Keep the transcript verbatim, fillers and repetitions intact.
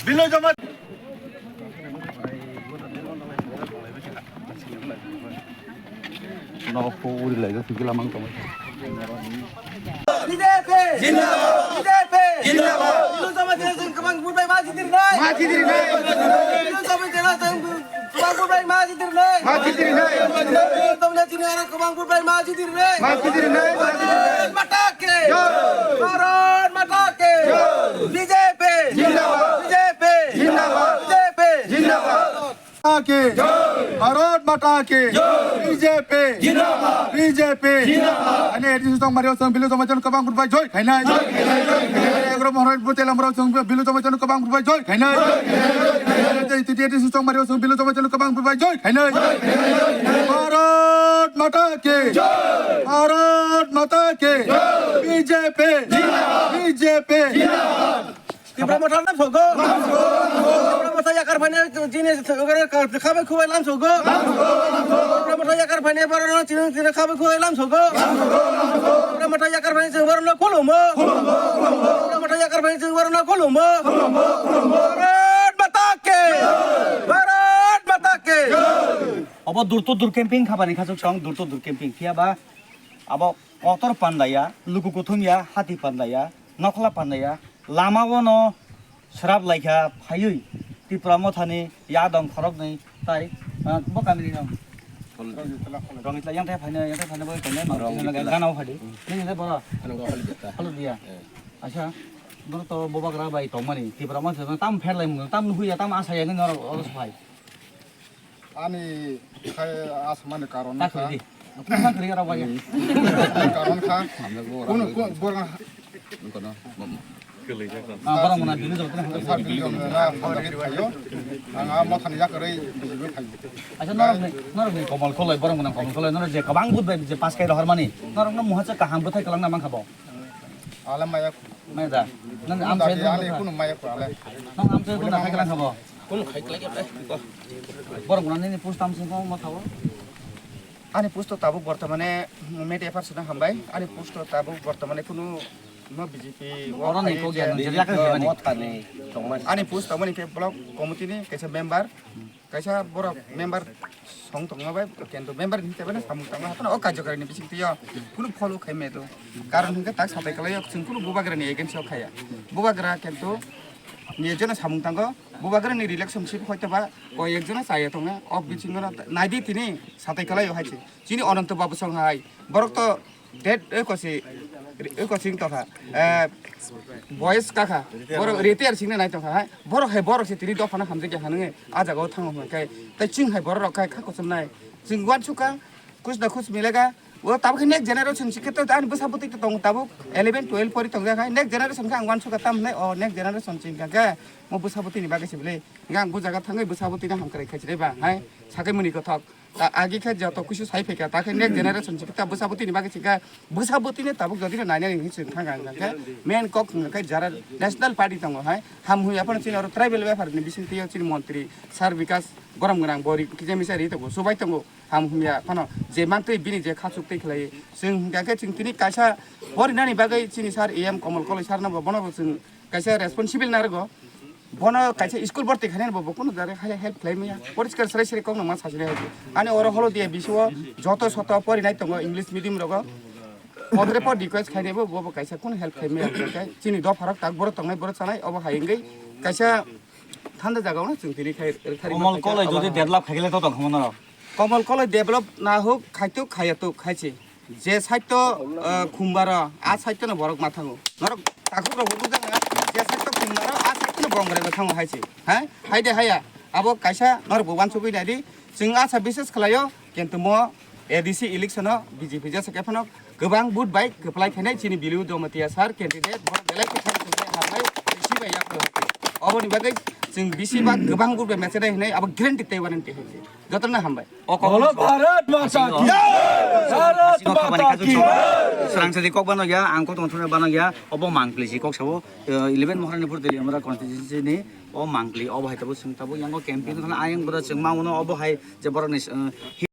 Bilo jama. Nok po uri lai ga sikila mang tong. B J P! Zindabad! B J P! Zindabad! Bilo jama jena jeng kemang bubai ma jidir nai. Ma jidir nai. Bilo jama jena jeng kemang bubai ma jidir nai. Ma jidir nai. Bilo jama jena jeng kemang bubai ma jidir nai. Ma jidir nai. Bharat Mata ki! Jai! Bharat Mata ki! Jai! B J P! Zindabad! B J P! Zindabad! B J P! Zindabad! Mata ki! Jai! Bharat Mata ki! Jai! B J P! Zindabad! B J P! Zindabad! Ani A D C tong mario sang bilu tong mario kebang bubai joi khainai. Joi khainai, joi khainai. Agro mohor bubai telam rao sang bilu tong mario kebang bubai joi khainai. Joi khainai, joi khainai. Titi A D C tong mario sang bilu tong mario kebang bubai joi khainai. Joi khainai, joi khainai. Bharat Mata ki! Jai! Bharat Mata ki! Jai! B J P! Zindabad! B J P! Zindabad! Tipra Motha lam sogo. Tipra Motha yakar phane jini khabai khubai lam sogo. Tipra Motha yakar phane borok no chini chini khabai khubai lam sogo. Tipra Motha yakar phane chini borok no khulumo. Tipra Motha yakar phane chini borok no khulumo. Bharat Mata ki! Bharat Mata ki! Obo dur to dur camping khabani khasuk song dur to dur camping phiya ba abo kotor pandaya, luku kuthum ya, hati pandaya, nokhla pandaya, lama o no srap laikha phaiwi Tipra Mothani ya dong khoroknwi tai, ah, bo kamini no. Rongitla yang thai phaina, yang thai phaina bo tonne ma. Rongitla. Gana o phadi. Nini le bora. Ano go hali jata. Halo dia. Eh. Acha, boro to bobagra bai tongmani Tipra Motha tam pherlai mung tam nuhuya tam asaya ni norok oro phai. Ani khai asmani karon ta kha. Khri di. Khri di aro bai. Karon kha. Kunu borang. Ah, borang mana bini jawab na. Ang a mothani yakarwi bijibo phaio. Acha norok ni, norok ni Komol Koloi, borang mana Komol Koloi, norok je kabang but bai je pas kai rohor mani. Norok no muha cha kaham bwthai kalang na mang kha bo. Ale maya. Maya da. Nang am sai da, ale kunu maya ko ale. Nang am sai ko na khai kalang kha bo. Kunu khai kalang kha bo. Borok nang nini post tam sing ko ma thabo. Ani post to tabuk bortomane media person hambai. Ani post to tabuk bortomane kunu no B J P oro ni ko gyan jeliya ka jibani. Ani post tamani ke block committee ni kaisa member. Kaisa borok member song tongma bai, kento member ni hisabe samung tangma hatano o karjokari ni bising twi o kunu follow khai me do. Karon hinkhe tak satai kalai o chwng kunu bubagra ni against o khaya. Bubagra kento ni ekjona samung tango, bubagra ni relationship hoito ba o ekjona chaya tongo, o bisingo no naidi tini satai kalai o hai se. Chini Ananto Babu song hai, borok to Date, eh, kosi, eh, kosi wng tongkha. Eh, boys kakha. Borok retire singna nai tongkha, hai. Borok hai, borok se tini dophano hamjakya hanwnge, ah jagao thango hwnkhai. Tai chwng hai borok rok khai kha kosom nai. Chwng uansukha, kuch na kuch milega. O tabuk khe next generation sikhe to ani bwsa bwtwi to tongo tabuk eleven, twelve pori tongjak hai. Next generation khe ang uansukha tam hwnai, o next generation chwng kha khe mo bwsa bwtwi ni bagwi se bwle. Hwnkhe ang bo jaga thangwi bwsa bwtwi no hamkrai khai chilai ba, hai. Sakai muni kothok. Ta agi khe joto kuisu sai phaikha, ta khe next generation se ta bwsa bwtwi ni bagwi se khe bwsa bwtwi ni tabuk jodi no nainani hinwi chwng thang ang khe main kok wngkha khe jara national party tongo hai ham hwnwi aphano chini oro tribal bepar ni bisingtwi o chini montri sir Bikas Gorom Gwnang bo ri kisa misa ri tongo, chubai tongo ham hwnwi aphano je mantwi bini je khachuk twi khlai chwng hwnkha khe chwng tini kaisa porinani bagwi chini sir A M Komol Koloi sir no bo bono bo chwng kaisa responsible narwgo. Bono kaisa school borti khainani bo, bo kunu jare hai help khlai maya. Poriskar srai srai kok nangma sachilai hai. Ani oro holo dia bisio joto soto porinai tongo English medium rogo. Pondre por request khainai bo, bo, bo kaisa kunu help khlai maya. Chini dopharok tak borok tongnai borok chanai obo hai wngwi kaisa thanda jaga ono chwng tini khai rwkhari Komol Koloi jodi develop khaikhe le to tong khamu norok. Komol Koloi develop na huk khaituk khaya tuk khaichi. Je side to, uh, Khumbaro, a side to no borok ma thango. Norok takhuk rok bo bujak na, je side to Khumbaro, a side to no Bongrai bo thango hai se. Ha? Hai de haya. Abo kaisa norok bo wansugwi nai di. Chwng asa bises khlaio, kintu mo A D C election o B J P jesa khe phano kwbang vote bai kwplai khainai chini Bilu Jamatia sir candidate borok belai kwthang kwthang hamlai bisi bai yak. Oboni bagwi chwng bisi ba kwbang vote bai meche nai hinai abo guarantee tei warranty hai se. Jotono hambai. O kok Bolo Bharat Mata ki jai! Bharat Mata ki jai! Srang sadi kok bano ya, ang kok tong thuna bano ya, obo mangpli si kok sabo, eh, eleven Maharani pur dili amra constituency ni, o mangpli, obo hai tabo sing tabo, yang o campaign thana ayang bora sing ma uno obo hai je borok ni, eh,